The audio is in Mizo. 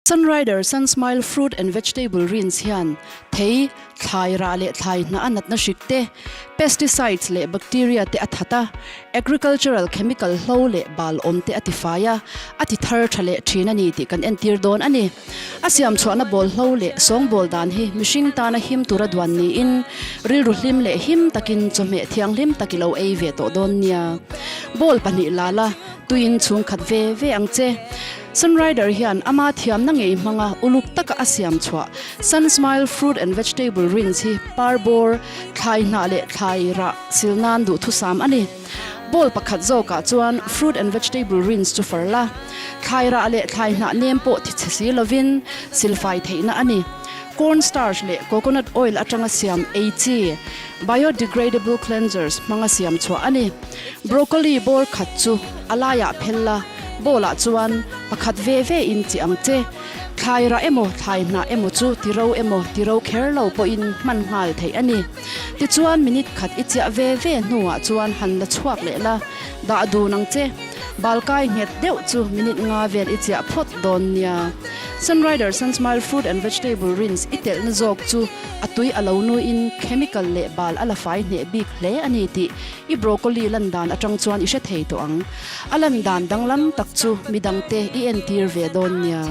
Sunrider Sunsmile Fruit and Vegetable Rinse hian thei, thlai rah leh thlai hnah a natna hrik te, pesticides leh bacteria te a that a, agricultural chemical hlo leh bal awm te a tifai a, a ti thar tha leh thin a ni tih kan entir dawn a ni. A siam chhuahna bawl hlo leh sawngbawl dan hi mihring tana him tura duan niin rilru hlim leh him takin chawhmeh thianghlim tak i lo ei ve tawh dawn nia. Bowl pahnih lal a, tuiin chhungkhat ve ve ang che. Sunrider hian ama thiamna ngei hmanga uluk taka a siam chhuah Sunsmile Fruit and Vegetable Rinse hi par bawr, thlai hnah leh thlai rah sil nan duhthusam a ni. Bowl pakhat zawkah chuan Fruit and Vegetable Rinse chu far la, thlai rah leh thlai hnah nem pawh thi chhe si lovin silfai theihna a ni. Corn starch leh coconut oil atanga siam ei chi biodegradable cleansers hmanga siam chhuah a ni. Broccoli bawr khat chu a laiah phel la, Bowl-ah chuan pakhat ve ve in chi ang che. Thlai rah emaw, thlai hnah emaw chu ti ro emaw, ti ro kher lo pawhin hman nghal theih a ni. Tichuan minute khat i chiah ve ve hnuah chuan han la chhuak leh la, dah dun ang che. Balkai nghet deuh chu minute nga vel i chiah phawt dawn nia. Sunrider Sunsmile Fruit and Vegetable Rinse i telhna zawk chu a tui a lo nuin chemical leh bal a la fai hneh bik hle a ni tih i broccoli lan dan atang chuan i hre thei tawh ang. A lan dan danglam tak chu midangte i entir ve dawn nia.